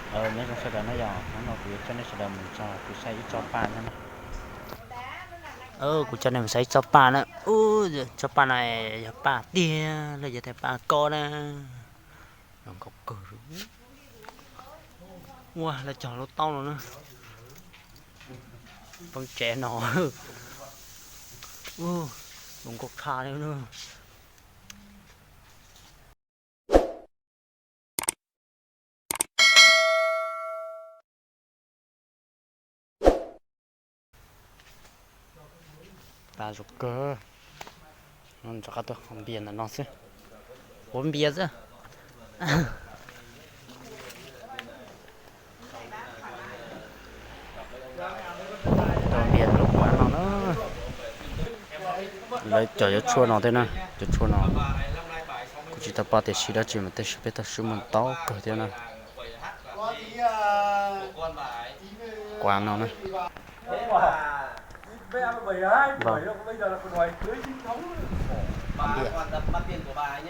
Nyob zoo sawv daws na yom, hnub no kuv yuav coj nej sawv daws mus txog kuv saib ib tsob paj no na. Kuv coj nej mus saib ib tsob paj na. Ub, tsob paj no yog paj tiag los yog tias paj kob na. Zoo nkauj kawg. Ua lawv cog lub taub no na. Poob tsev no. Ub, zoo nkauj tshaj li na. Paj zoo kawg. Rov qab tuaj haus npias ntawm no xwb. Haus npias xwb. Tau npias lub kuav no na. Lawv cov yuav tshuaj no thiab na, cov tshuaj no kuv tsis tau paub tias siv dab tsi mas tej zaum peb tau swb muaj ntau kawg thiab na. Kuav no na.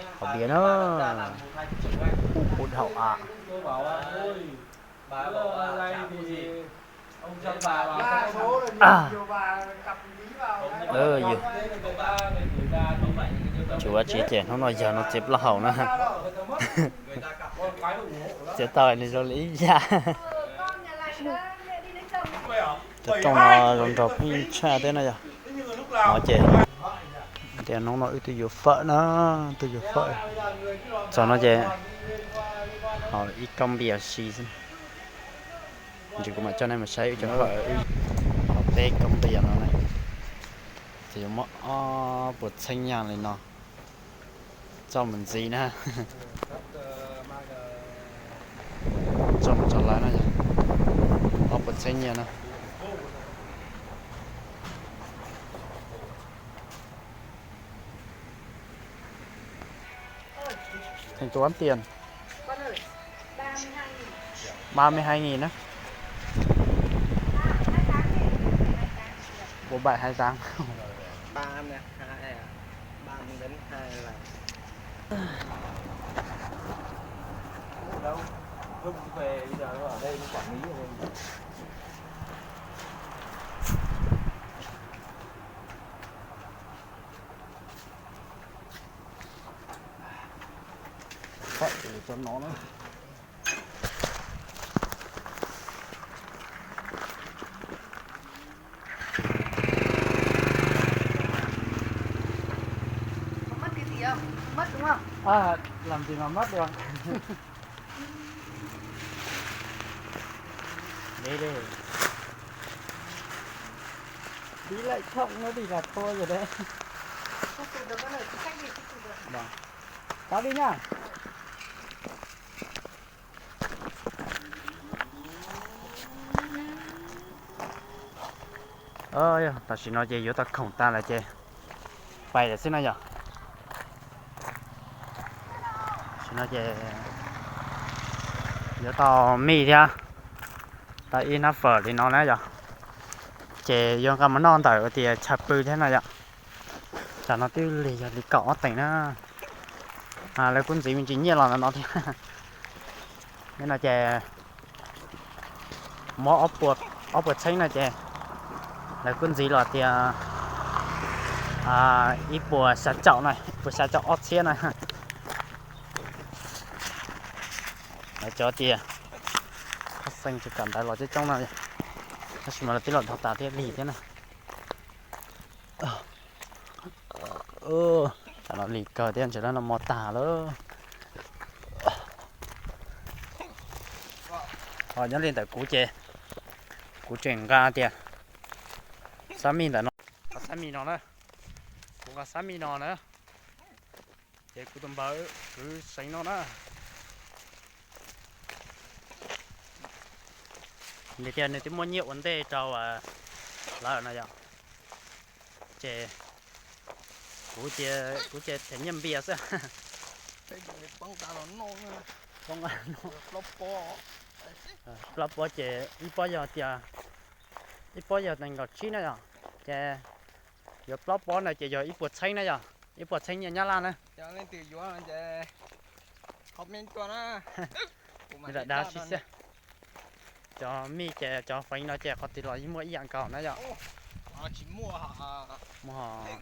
Haus npias na. Ub, haus av. Tsis ua tsi ces hnub no yawg no txiav plaub hau na. Txiav tau nws zoo li ib yam. Cov rooj no zoo nraug pheej tshaj thiab na yom. No ces tias hnub no wb twb yuav fawm na, twb yuav fawm. Txog no ces haus ib koob npias si xwb. Ntsis kuv mam coj nej mus saib wb cov fawm, haus peb koob npias no na. Ces yuav muaj ob puas txheeb nyaj li no. Txoj mus ntxiv na. Txoj mus txog lawv no yog ob puas txheeb nyiaj na. Thành toán tiền. Ba mươi hai nghìn á. Ủa, bảy hai tám. Ba mươi hai à? Ba mươi đến hai là. Đâu? Không, về bây giờ ở đây nó quản lý ở đây. Phải để cho nó nữa. Có mất cái gì không? Không mất đúng không? À, làm gì mà mất được. Đi đi. Đi lại không nó thì là thua rồi đấy. Không tụt được con ơi, cứ cách đi, không tụt được. Vâng. Tao đi nha. Tam sim no ces yuav tau khoom tas lawm ces pais lawm xwb na yom. Tam sim no ces yuav tau mij thiab tau ib hnab fawm li no na yom. Ces yuav nqa mus noj ntawm tias chaw pw thiab na yom. Tam no twb lig yog li kaum ob teev na. Lawv kuj ntxiv me ntsis nyiaj los ntawm no thiab. Nim no ces muab ob puas txheeb no ces lawv kuj ntxiv los tias ib puas xya caum na, ib puas xya caum ob txhiab na. Lawv cov tias haj xeeb tsis kam ntawd los coob coob no, tab sis mas lawv twb los dhau tas thiab lig thiab na. Tam no lig kawg thiab, ntshe lawv no mos tag lawm. Ho nyob li ntawm kuv ces kuv tseem nqa tias xab mij ntawm no, xab mij no na, kuv nqa xab mij no na, ces kuv tus npawg kwv seev no na. Nws tias nws twb muaj nyiaj ua ntej rau lawv no yom, ces kuv ces them nyiaj npias xwb. Poob plaub pob ces ib pob yog tias, ib pob yog nees nkaum tsib na yom, ces yuav plaub pob na ces yog ib puas txheeb na yom, ib puas txheeb nyiaj Nyab Laj na. Lam dav tsis xwb. Cov mij ces cov feev no ces qhov twg los yeej muaj ib yam nkaus na yom? Tsis muaj, muaj.